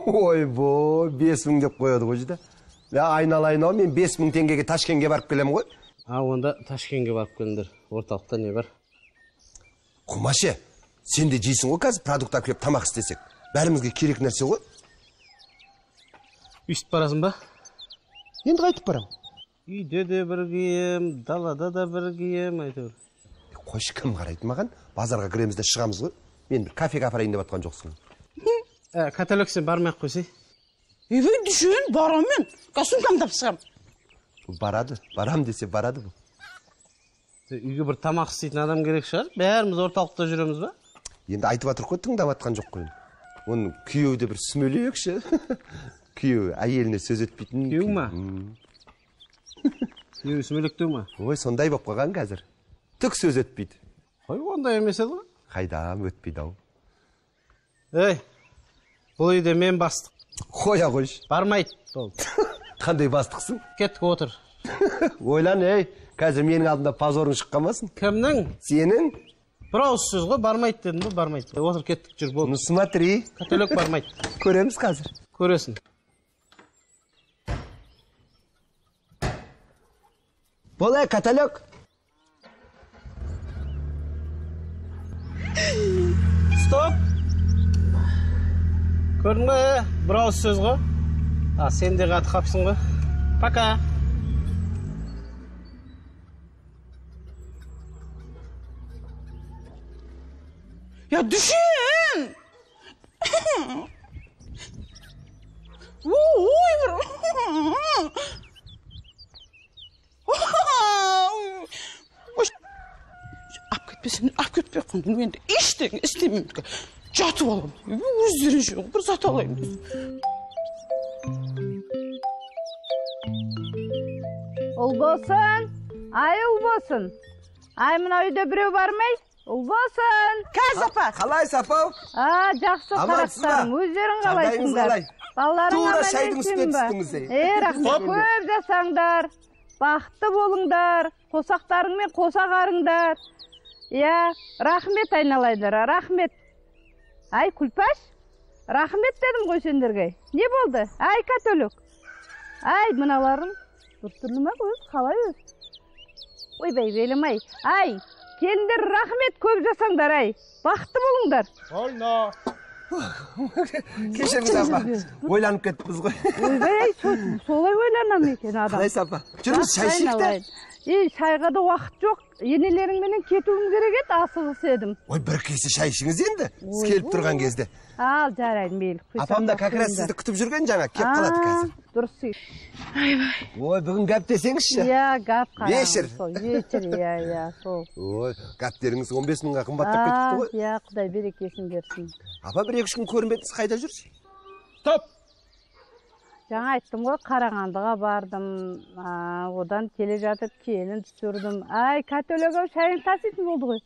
Ойбой, 5000 деп қояды ғой жида. Айналайын ау, мен 5000 теңгеге Ташкентке барып келемін ғой. А, онда Ташкентке барып келіңдер. Орталықта не бар? Қумашы, сен де жейсің ғой қазір продукт алып келіп тамақ істесек. Бәрімізге керек нәрсе ғой. Өйстіп барасың ба? Енді қайтып барам. Үйде де бір кием, далада да бір кием, әйтеуір. Қойшы, кім қарайды маған? Базарға кіреміз де шығамыз ғой. Мен бір кафеге апарайын деп атқан жоқсың. Каталог сен бармай ақ қойсай. Ебей, Дүйсен, барам мен. Сумкамды алып шығам. Барады, барам десе барады бұл. Үйге бір тамақ істейтін адам керек шығар. Бәріміз орталықта жүреміз ба? Енді айтып жатыр ғой, тыңдап жатқан жоқ қой. Оның күйеуі де бір сүмелек ше. Күйеуі әйеліне сөз өтпейтін. Күйеуі ма? Күйеуі сүмелектеу ма? Ой, сондай болып қалған қазір. Түк сөз өтпейді. Қой, ондай емес еді ғой. Қайдам, өтпейді ау. Ей, бұл үйде мен бастық. Қоя қойшы. Бармайды, болды. Қандай бастықсың? Кеттік, отыр. Ойлан, ей, қазір менің алдымда позорың шыққамасын. Кімнің? Сенің. Бір ауыз сөз ғой, бармайды дедім ғой, бармайды. Отыр, кеттік, жүр, болды. Ну смотри. Каталог бармайды. Көреміз қазір. Көресің. Бол, ей, каталог. Стоп. Көрдің бе, бір ауыз сөз ғой. А, сен де қатты қапсың ғой. Пока. Я, Дүйсен! Ой, бір... Алып кетпесін, алып кетпей қойдым. Енді ештеңе істемеймін. Жатып аламын. Өздерінше бір зат алайын. Ұл болсын, ай ұл болсын. Ай, мына үйде біреу бармай, Ұлбосын. Қазір апа. Қалайсыз, апа? А, жақсы қарақтарым. Өздерің қалайсыңдар? Балаларың тура шайдың үстіне түстіңіз. Рахмет. Көп жасаңдар, бақытты болыңдар, қосақтарыңмен қоса қарыңдар. Иә, рахмет айналайындар, рахмет. Ай, Күлпаш, рахмет дедім ғой сендерге. Не болды? Ай, Катөлік. Ай, мыналарың біртүрлі ма өзі, қалай өзі? Ойбай, белім ай. Ай, келіндер, рахмет, көп жасаңдар, ай. Бақытты болыңдар. Больно. Кешіріңіз, апа. Ойланып кеттіңіз ғой. Ойбай, солай ойланам екен адам. Қалайсыз, апа? Жүріңіз, шай ішейік те. Шайға да уақыт жоқ. Енелеріңменен кетуім керек еді, асығыс едім. Ой, бір кесе шай ішіңіз енді, сіз келіп тұрған кезде. Ал, жарайды, мейлі. Апам да как раз сізді күтіп жүрген жаңа, келіп қалады қазір. Дұрыс. Ой, бүгін гәп десеңізші. Иә, гәп қараңыз. Вечер. Вечер, иә, иә, сол. Ой, гәптеріңіз 15 мыңға қымбаттап кетіпті ғой. Иә, Құдай берекесін берсін. Апа, бір-екі күн көрінбедіңіз, қайда жүрсіз? Стоп! Жаңа айттым ғой, Қарағандыға бардым, одан келе жатып келін түсірдім. Ай, Катөлік ау, шайын таситын болды ғой.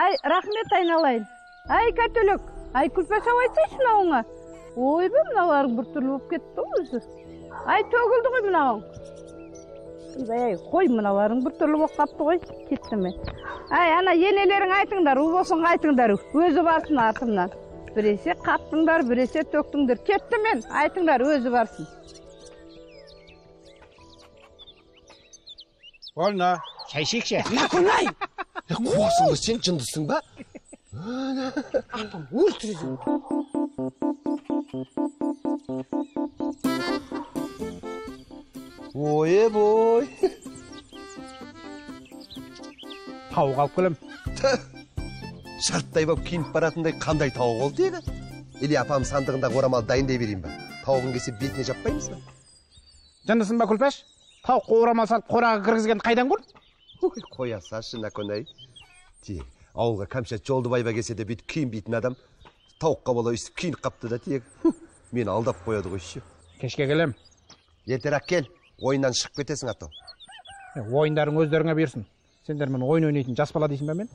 Ай, рахмет айналайын. Ай, Катөлік, ай, Күлпаш ау, айтсайшы мынауыңа. Ойбай, мыналарың біртүрлі болып кетті ғой өзі. Ай, төгілді ғой мынауың. Ойбай, ай, қой, мыналарың біртүрлі болып қапты ғой, кетті ме. Ай, ана енелерің айтыңдар, Ұлбосынға айтыңдар, өзі барсын артымнан. Біресе қаптыңдар, біресе төктіңдер. Кетті мен, айтыңдар, өзі барсын. Больно. Шай ішейікші. Наконай! Қуасың ба сен, жындысың ба? Апам өлтіреді. Ой-ой. Тауық алып келем. Шарттай боп киініп баратындай қандай тауық ол тегі? Или апам сандығындағы орамал дайындай берейін ба? Тауығын келсе бетіне жаппаймыз ба? Жындысың ба, Күлпаш? Тауыққа орамал салып қораға кіргізген қайдан көр? Ой, қоя салшы, Наконай. Тек, ауылға Кәмшат Жолдыбаева келсе де бүйтіп киінбейтін адам тауыққа бола өйстіп киініп қапты да тек. Мені алдап қояды ғой ше. Кешке келем. Ертерек кел, ойыннан шығып кетесің ато. Ойындарың өздеріңе бұйырсын. Сендер мен ойын ойнайтын жас бала дейсің ба мен?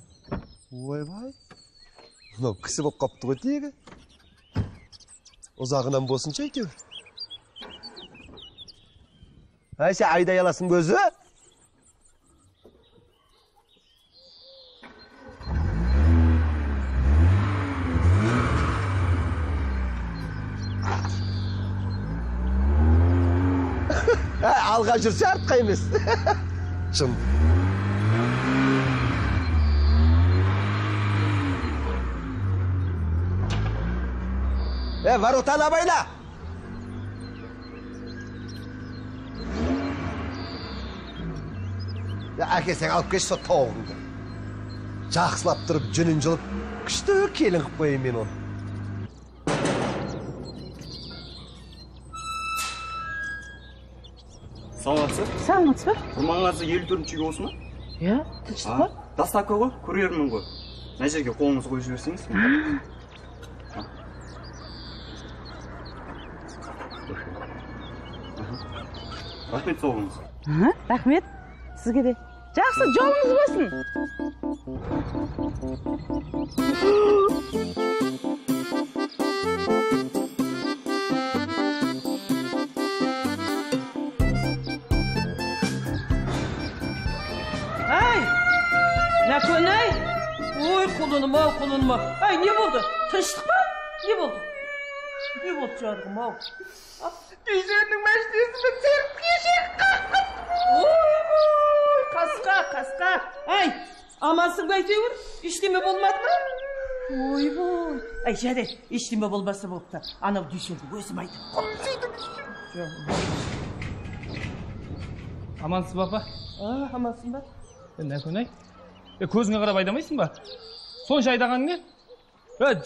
Ойбай, мынау кісі боп қапты ғой тегі. Ұзағынан болсыншы әйтеуір. Әй, сен айдай аласың көзі? Алға жүрсе артқа емес. Шын. Воротаны абайла! Әкесең алып кеш сол тауығыңды. Жақсылап тұрып, жүнін жұлып, күшті келін қып қояйын мен оны. Саламатсыз? Саламатсыз ба? Құрманғазы 54-ші үйге осы ма? Иә, тыныштық па? Доставка ғой, курьермін ғой. Мына жерге қолыңызды қойып жіберсеңіз. Рахмет, сау болыңыз. Рахмет, сізге де. Жақсы, жолыңыз болсын. Ай, Наконай! Ой, құлыным ау, құлыным ау. Ай, не болды? Тыныштық па? Не болды? Не болды, жарығым ау? Дүйсеннің мәшинесімен серіп кешек қақпыт. Ой, қасқа, қасқа. Ай, амансың ба әйтеуір? Ештеме болмады ма? Ойбой. Ай, жарайды, ештеме болмаса болыпты. Анау Дүйсенді өзім айтып қойдым. Амансыз ба, апа? Амансың ба? Нәкөнай, көзіңе қарап айдамайсың ба? Сонша айдағаның не?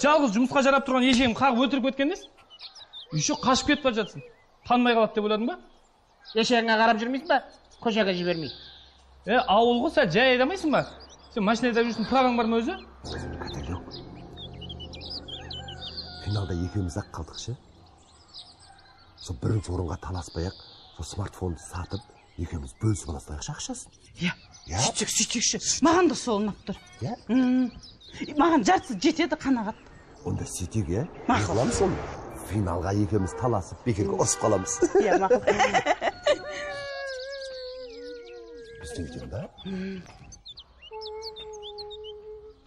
Жалғыз жұмысқа жарап тұрған ешегім қағып өлтіріп кеткен несі? Еще қашып кетіп бара жатсың. Танымай қалады деп ойладың ба? Ешегіңе қарап жүрмейсің ба? Көшеге жібермей. Ауыл ғой, сәл жай айдамайсың ба? Сен машина айдап жүрсің, праваң бар ма өзі? Каталог. Финалда екеуміз ақ қалдық ше. Сол бірінші орынға таласпай ақ, сол смартфонды сатып, екеуміз бөлісіп ала салайықшы ақшасын. Иә, Иә. Сөйтсек, сөйтсекші. Маған да сол ұнап тұр. Иә? Маған жартысы жетеді, қанағат. Онда сөйтейік, иә? Мақұл. Қыламыз оны. Финалға екеуміз таласып, бекерге ұрысып қаламыз. Иә, мақұл. Біздің үйден ба?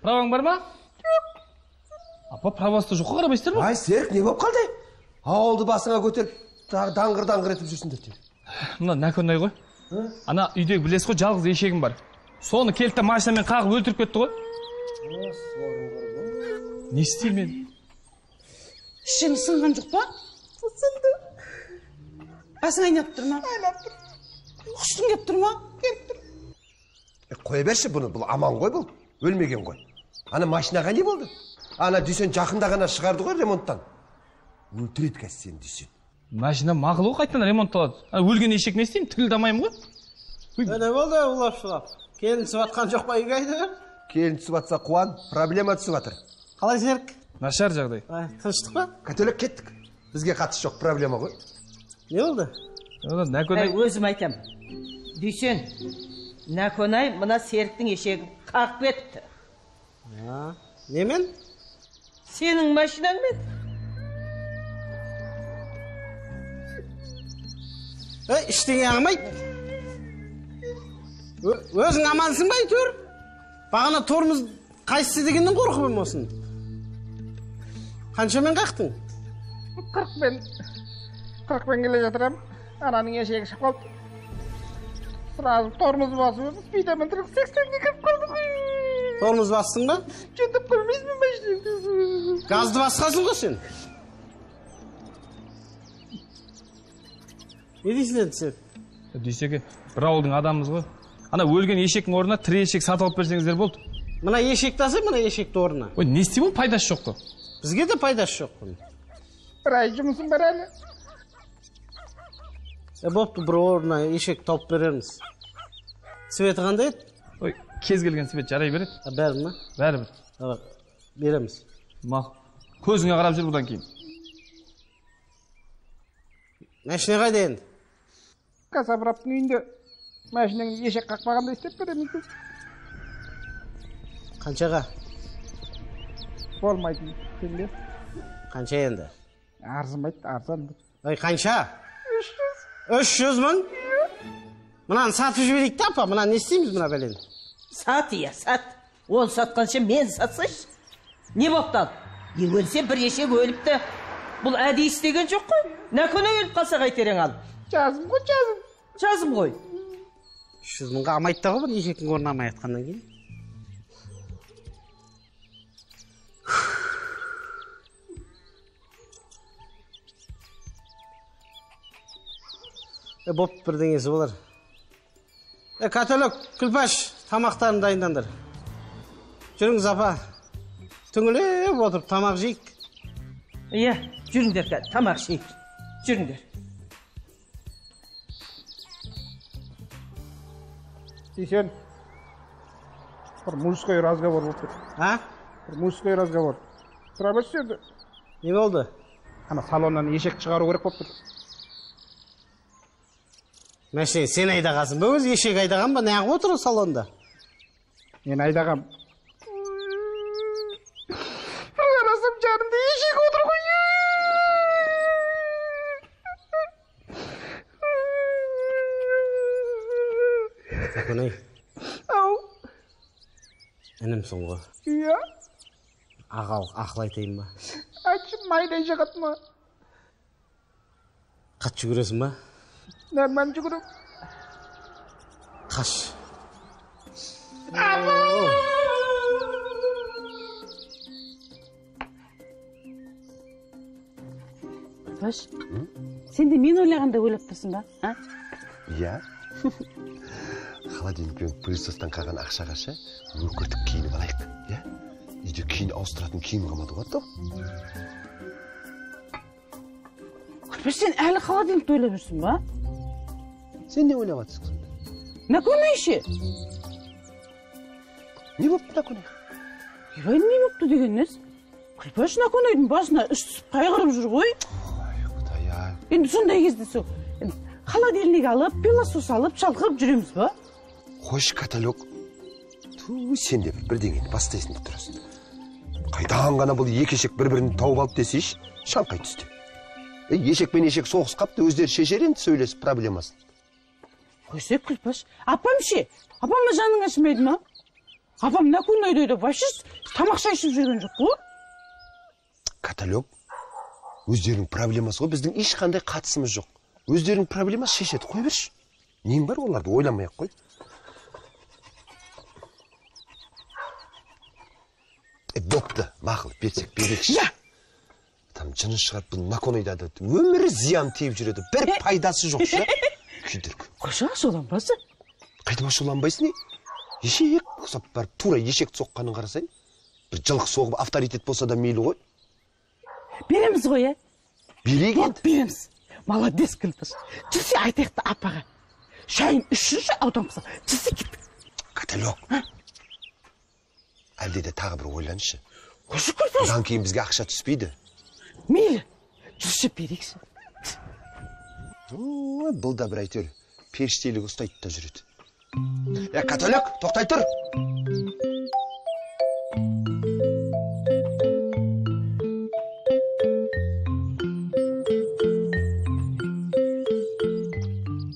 Праваң бар ма? Апа, правасы жоқ қой, қарамайсыздар ма? Ай, Серік, не болып қалды? Ауылды басыңа көтеріп, даңғыр-даңғыр етіп жүрсіңдер тек. Мына Нәкөнай ғой. Ана үйдегі білесіз ғой, жалғыз ешегім бар. Соны келді де машинамен қағып өлтіріп кетті ғой. Не істеймін мен? Ішің сынған жоқ па? Сынды. Басың айналып тұр ма? Айналып тұр. Құшқың келіп тұр ма? Келіп тұр. Қоя берші бұны, бұл аман ғой бұл, өлмеген ғой. Ана машинаға не болды? Ана Дүйсен жақында ғана шығарды ғой ремонттан. Өлтіреді қазір сені Дүйсен. Машина мақұл ғой, қайтадан ремонтталады. Өлген ешек не істеймін, тірілдамаймын ғой. Не болды, улап-шулап? Келін түсіп атқан жоқ па үйге айда? Келін түсіп атса қуан, проблема түсіп жатыр. Қалай, Серік? Нашар жағдай. Тыныштық па? Католик, кеттік. Бізге қатысы жоқ проблема ғой. Не болды? Нәкөнай. Өзім айтам. Дүйсен, Нәкөнай мына Серіктің ешегін қағып кетіпті. Немен? Сенің машинаңмен. Ей, ештеңе алмайды. Өзің амансың ба, әйтеуір? Бағана тормоз қайсысы дегеннен қорқып едім осыны. Қаншамен қақтың? 40-пен. 40-пен келе жатырам. Ананың ешегі шығып қалды. Сразу тормоз басып, спидометр 80-ге кіріп қалды. Тормоз бастың ба? Жөндеп қоймайсың ба машинаңды? Газды басқансың ғой сен. Не дейсің енді сен? Дүйсеке, бір ауылдың адамымыз ғой. Ана өлген ешектің орнына тірі ешек сатып алып берсеңіздер болды. Мына ешекті алсай, мына ешекті орнына. Ой, не істеймін, пайдасы жоқ қой. Бізге де пайдасы жоқ қой. Бір ай жұмысым бар әлі. Бопты, бір орнына ешек тауып берерміз. Цветі қандай еді? Ой, кез келген цвет жарай береді. Бәрі ма? Бәрібір. Береміз. Мақұл. Көзіңе қарап жүр бұдан кейін. Машина қайда енді? Касабраптың үйінде машинаңды ешек қақпағанда істеп береміз. Қаншаға? Болмайтын теңге. Қанша енді? Арзымайды, арзан. Ой, қанша? 300. 300 мың? Мынаны сатып жіберейік та, апа, мынаны не істейміз мына бәлені? Сат, иә, сат. Оны сатқанша мен сатсайшы. Не бопты ал? Өлсе бір ешек өліпті. Бұл әдейі істеген жоқ қой. Нәкөне өліп қалса қайтерең ал. Жазым ғой, жазым. Жазым ғой. 300 мыңға алмайды да ғой, бұл ешектің орнына алмай атқаннан кейін. Боп бірдеңесі болар. Католик, Күлпаш, тамақтарын дайындаңдар. Жүріңіз, апа. Түңіліп отырып тамақ жейік. Иә, жүріңдер, тамақ жейік. Жүріңдер. Дүйсен, бір мужской разговор болып тұр. А? Бір мужской разговор. Тұра берші енді. Не болды? Ана салоннан ешек шығару керек болып тұр. Мәшіне сен айдағансың ба, өзі ешек айдаған ба? Неғып отыр ол салонда? Мен айдағам. Қарасам жанымда ешек отыр ғой. Сәкенай. Ау. Інімсің ғой. Иә. Ағалық ақыл айтайын ба? Айтшы, майдай жағады ма? Қатты жүгіресің ба? Нормально жүгірем. Қаш. Күлпаш, сен де мен ойлағандай ойлап тұрсың ба? А? Иә. Холодильник пен пылесостан қалған ақшаға ше, өкіртіп киініп алайық, иә? Үйде киін ауыстыратын киім қалмады ғой, то? Күлпаш, сен әлі холодильникті ойлап жүрсің ба? Сен не ойлап жатырсың сонда? Нәкөнай ше? Не болыпты Нәкөнай? Ойбай, не болыпты деген несі? Күлпаш, Нәкөнайдың басына іш түсіп қайғырып жүр ғой. Ой, құдай-ай. Енді сондай кезде сол холодильник алып, пылесос алып, шалқып жүреміз ба? Қойшы, каталог. Ту, сен де бірдеңені бастайсың деп тұрасың. Қайдан ғана бұл екі ешек бір-бірін тауып алып десейші, шаңқай түсті. Ешек пен ешек соғыс қапты, өздері шешер енді сөйлесіп проблемасын. Қойсай, Күлпаш. Апам ше? Апама жаның ашымайды ма? Апам накунайды деп вообще тамақ шай ішіп жүрген жоқ қой. Каталог, өздерінің проблемасы ғой, біздің ешқандай қатысымыз жоқ. Өздерінің проблемасы шешеді, қой берші. Нең бар оларды ойламай ақ қой. Бопты, мақұл, берсек, берекші. Там жынын шығарып, бұл наконайды өмірі зиян тиіп жүреді. Бір пайдасы жоқ шы. Күйдіргі. Қойшы, ашуланбасы. Қайтып ашуланбайсың не? Ешек ұқсап барып, тура ешек соққанын қарасай. Бір жылқы соғып авторитет болса да мейлі ғой. Береміз ғой, ә? Берейік енді. Береміз. Молодец, Күлпаш. Жүрсе айтайық та апаға. Шайын үшінші аудан қылса. Жүрсе кеттік. Каталог. Әлде де тағы бір ойланшы. Қойшы, Күлпаш. Одан кейін бізге ақша түспейді. Мейлі, жүрші берейікші. Бұл да бір әйтеуір періштелік ұстайды да жүреді. Каталог, тоқтай тұр.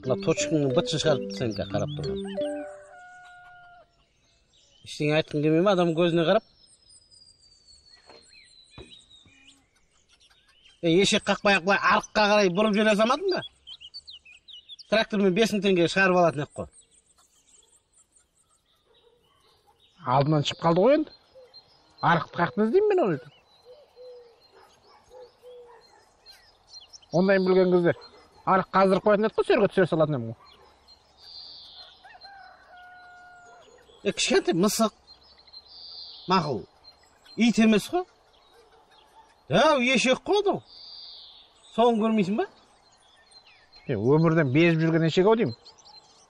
Мына точкаңның бытшын шығарып сен қарап тұрған. Ештеңе айтқың келмей ме адам көзіне қарап? Ешек қақпай ақ былай арыққа қарай бұрып жүре салмадың ба? Трактормен 5000 теңге шығарып алатын ек қой. Алдынан шығып қалды ғой енді. Арықты қақтын іздеймін мен ол жерде. Ондайын білген кезде арық қаздырып қоятын еді қой, сол жерге түсіре салатын едім ғой. Кішкентай мысық. Мақұл. Ит емес қой. Дәу ешек қой анау. Соны көрмейсің ба? Өмірден безіп жүрген ешек ау деймін.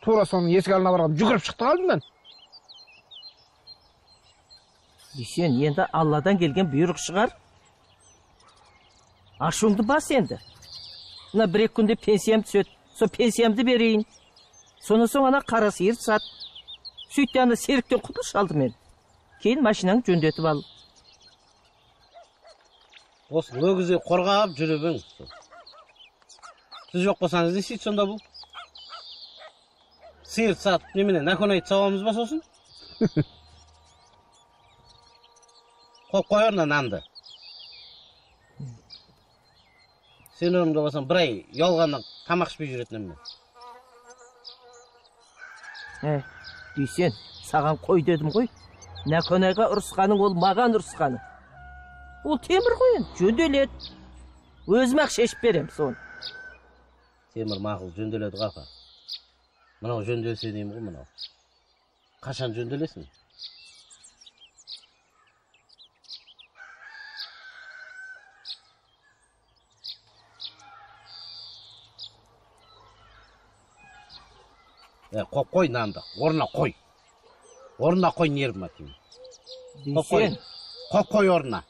Тура соның есік алдына барған жүгіріп шықты алдымнан. Дүйсен, енді Алладан келген бұйрық шығар. Ашуыңды бас енді. Мына бір-екі күнде пенсиям түседі. Сол пенсиямды берейін. Сонан соң ана қара сиыр сат. Сөйт те ана серіктен құтылшы алдымен. Кейін машинаңды жөндетіп ал. Осы өгізді қорғап жүріп ең. Сіз жоқ болсаңыз не істейді сонда бұл? Сиыр сатып немене наконайды сауамыз ба сосын? Қойып қой орнына нанды. Сен орнында болсаң бір ай ұялғаннан тамақ ішпей жүретін едім мен. Дүйсен, саған қой дедім ғой. Наконайға ұрысқаның ол маған ұрысқаны. Ол темір ғой енді, жөнделеді. Өзім ақ шешіп берем соны. Темір мақұл жөнделеді ғой апа. Мынау жөнделсе деймін ғой мынау. Қашан жөнделесің? Қоп қой нанды, орнына қой. Орнына қой нервіме тиме. Қоп қой. Қоп қой орнына.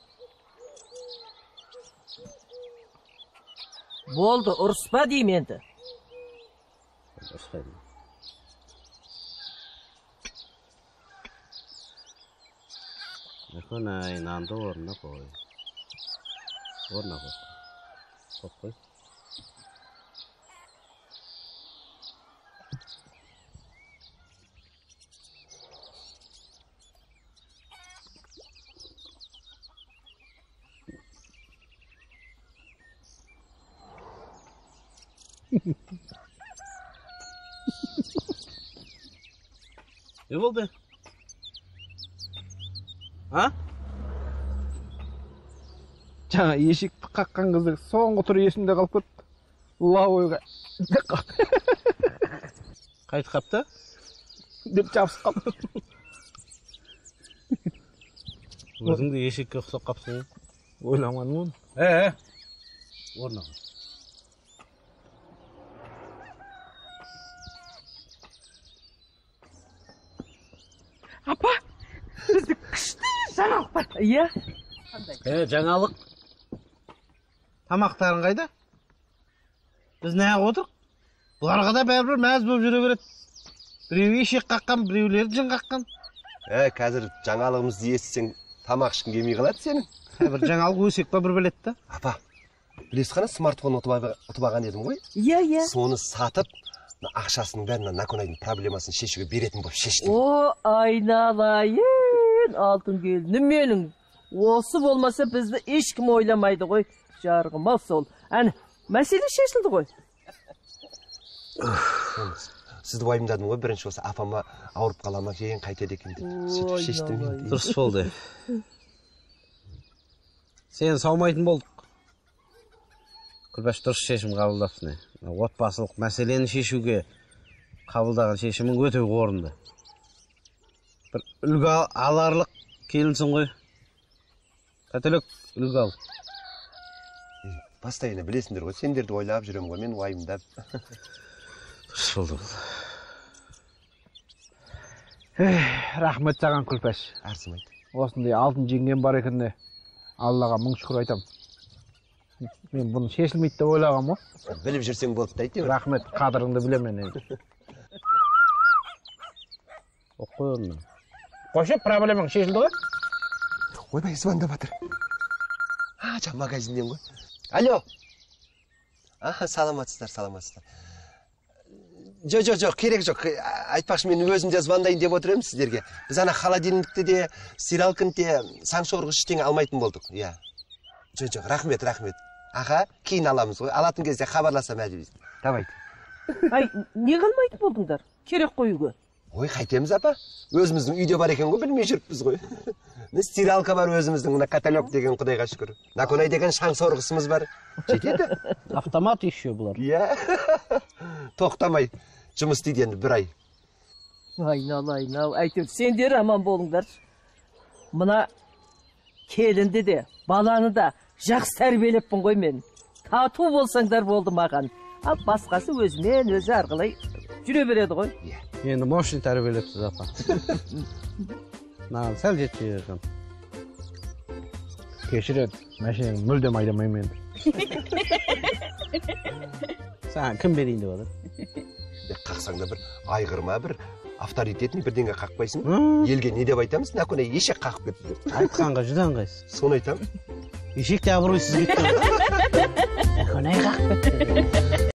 Болды, ұрыспа деймін енді. Ұрыспаймын. Наконай, нанды орнына қой. Орнына қой. Қоп қой. Не болды? А? Жаңа ешекті қаққан қыздың соңғы түрі есімде қалып кетті. Лауыға деп қалды. Қайтып қапты? Деп жабысып қалды. Өзің де ешекке ұқсап қапсың. Ойламадым оны. Орнына қой. Апа, бізде күшті жаңалық бар. Иә. Жаңалық. Тамақтарың қайда? Біз неғып отырық? Бұларға да бәрібір мәз болып жүре береді. Біреу ешек қаққан, біреулер жын қаққан. Қазір жаңалығымызды естісең, тамақ ішкің келмей қалады сенің. Бір жаңалық өсек па бір біледі да. Апа, білесіз қана, смартфон ұтып алған едім ғой. Иә, иә. Соны сатып, ақшасының бәрін Наконайдың проблемасын шешуге беретін болып шештім. О, айналайын, алтын келінім менің. Осы болмаса бізді ешкім ойламайды ғой. Жарығым ау сол. Әне, мәселе шешілді ғой. Сізді уайымдадым ғой, бірінші осы апама ауырып қала ма, кейін қайтеді екен деп. Сөйтіп шештім енді. Дұрыс болды. Сені саумайтын болдық. Күлпаш дұрыс шешім қабылдапсың. Отбасылық мәселені шешуге қабылдаған шешімің өте орынды. Бір үлгі аларлық келінсің ғой. Каталог үлгі ал. Постоянно білесіңдер ғой, сендерді ойлап жүрем ғой, мен уайымдап. Дұрыс болды бұл. Рахмет саған, Күлпаш. Арзымайды. Осындай алтын жеңгем бар екеніне Аллаға мың шүкір айтам. Мен бұны шешілмейді деп ойлағам ғой. Біліп жүрсең болды да әйтеуір. Рахмет, қадіріңді білемін мен енді. Оқы орнына. Қойшы, проблемаң шешілді ғой. Ойбай, звондап жатыр. Жаңа магазиннен ғой. Алло. Саламатсыздар, саламатсыздар. Жоқ, жоқ, керек жоқ. Айтпақшы, мен өзім де звондайын деп отыр едім сіздерге. Біз ана холодильникті де, стиралканы де, саңшорғыш ештеңе алмайтын болдық. Иә. Жоқ, жоқ, рахмет, рахмет. Аға, кейін аламыз ғой. Алатын кезде хабарласам әлі. Давайте. Ай, не қылмайтын болдыңдар? Керек қой үйге. Ой, қайтеміз, апа. Өзіміздің үйде бар екен ғой, білмей жүріппіз ғой. Стиралка бар өзіміздің, мына каталог деген, құдайға шүкір. Наконай деген шаң сорғысымыз бар. Жетеді. Автомат еще бұлар. Иә. Тоқтамай жұмыс істейді енді бір ай. Айналайын, ау, әйтеуір сендер аман болыңдаршы. Мына келінді де, баланы да жақсы тәрбиелеппін ғой мен. Тату болсаңдар болды маған. Ал басқасы өзімен өзі арғылай жүре береді ғой. Енді мощный тәрбиелепсіз, апа. Маған сәл жетпей жатқан. Кешіреді, машинаны мүлдем айдамаймын енді. Саған кім берейін деп жатыр? Қақсаң да бір айғыр ма, бір авторитетный бірдеңе қақпайсың. Елге не деп айтамыз? Наконай ешек қақып кетті деп. Айтқанға жүдә ыңғайсыз. Соны айтамын. Ешек те абыройсыз кетті. Наконай қақып кетті.